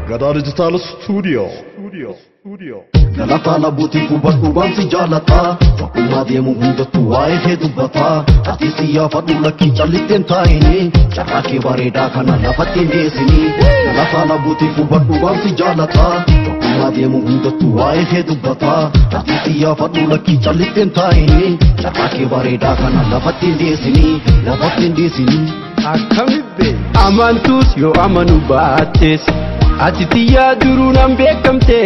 Gadaa Digital Studio. Galataa labuutii hubadhu waan si jaalataa Bakkummaa deemu hundattuu waa'ee kee dubbataa Ati siyyaafadhu lakkii callitteen taa'inii Carraa kee bareedaa kana lafatti hin deessinii Galataa labuutii hubadhu waan si jaalataa Bakkummaa deemu hundattuu waa'ee kee dubbataa Ati siyyaafadhu lakkii callitteen taa'inii Carraa kee bareedaa kana lafatti hin deessinii Lafatti hin deessinii Akkamitti amantus yoo amanu baattes ati tiyyaa duruu nan beekamte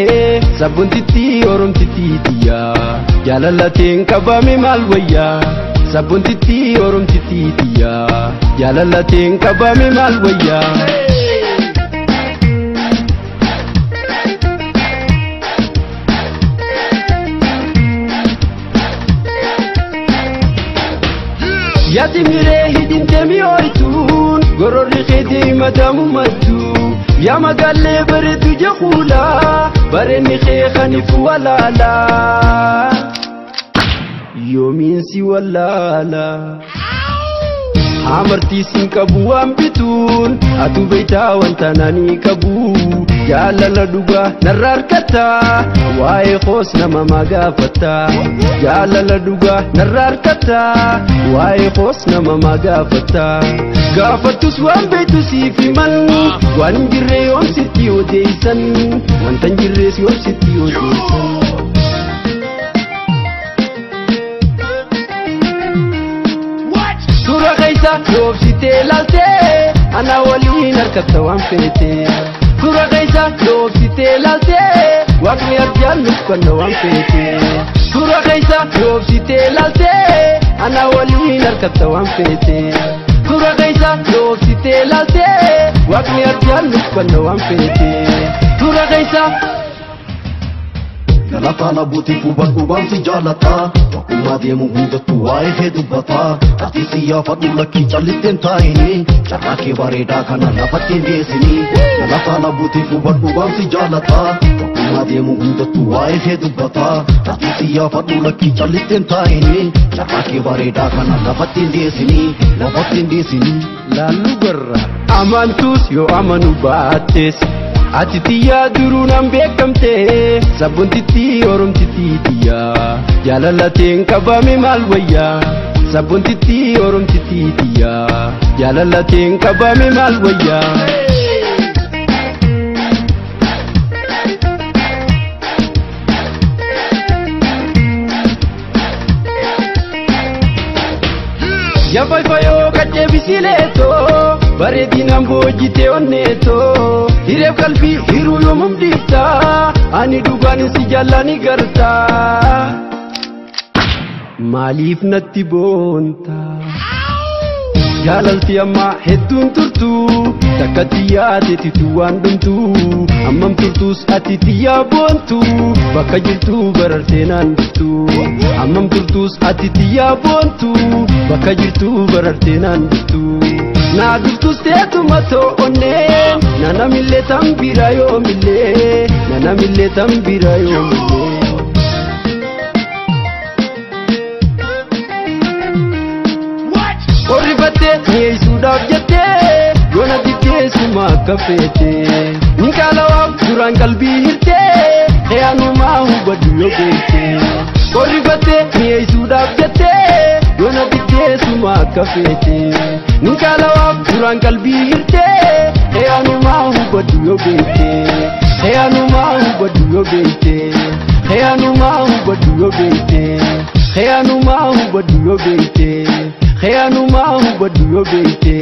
sabboontitti oromtitti tiyyaa jaalalateen qabame maal wayyaa sabboontitti oromtitti tiyyaa jaalalateen qabame maal wayyaa. Yaati miree hidhintee mi'ooytuun gororri keetii madamu mattuu yaa magaalee bareedu jechuula bareenni kee kanifu walaala yoomiin si wallaala. Amartii siin qabu waan bituun atu beektaa wanta naanii qabu jaalala dhugaa narra harkata waa'ee koos nama magaafata jaalala dhugaa narra harkata waa'ee koos nama magaafata gaafattus waan beektu siif himan waan hin jirre yoom sitti odeessan wanta hin jirres yoom sitti odeessan. Suura keessa dhoofsitee laaltee ana waliin harkata waan feete. Suura keessa dhoofsitee laaltee waaqni arjaan nuuf kenna waan feete. Suura keessa dhoofsitee laaltee ana waliin harkata waan feete. Suura keessa dhoofsitee laaltee waaqni arjaan nuuf kenna waan feete. Suura keessa. Galataa labuutii hubadhu waan si jaalataa Bakkummaa deemu hundattuu waa'ee kee dubbataa Ati siyyaafadhu lakkii callitteen taa'inii Carraa kee bareedaa kana lafatti hin deessinii Galataa labuutii hubadhu waan si jaalataa Bakkummaa deemu hundattuu waa'ee kee dubbataa Ati siyyaafadhu lakkii callitteen taa'inii Carraa kee bareedaa kana lafatti hin deessinii Lafatti hin deessinii Laallu garra amantus yoo amanu baattes ati tiyyaa duruu nan beekamte sabboontitti oromtitti tiyyaa jaalalateen qabame maal wayyaa sabboontitti oromtitti tiyyaa jaalalateen qabame maal wayyaa. Yafaifayoo kaccee bisileetoo bareedinaan boojjitee onneetoo hireef qalbii hiruu yoomum dhiiftaa ani dhugaan si jaallani gartaa maaliif natti boontaa jaalalti ammaa hedduun turtu takka xiyyaa teetitu waan dhumtu ammam turtus ati xiyyaa boontu bakka jirtu barartee naan dhuftu ammam turtus ati xiyyaa boontu bakka jirtu barartee naan dhuftu naa dhuftus teetuma to'onnee nanamillee tan bira yoomillee nanamillee tan bira yoomillee. Qorrifattee mi'eessuudhaaf jettee yoona diddeessuma akka feete ni qaalawaaf duraan qalbii hirtee xiyaanumaa hubadhu yoo beekte. Qorrifattee mi'eessuudhaaf jettee yoona diddeessuma akka feete ni qaalawaaf duraan qalbii hirtee xiyaanumaa hubadhu yoo beekte. Xiyaanumaa hubadhu yoo beekte. Xiyaanumaa hubadhu yoo beekte. Xiyaanumaa hubadhu yoo beekte. Xiyaanumaa hubadhu yoo beekte.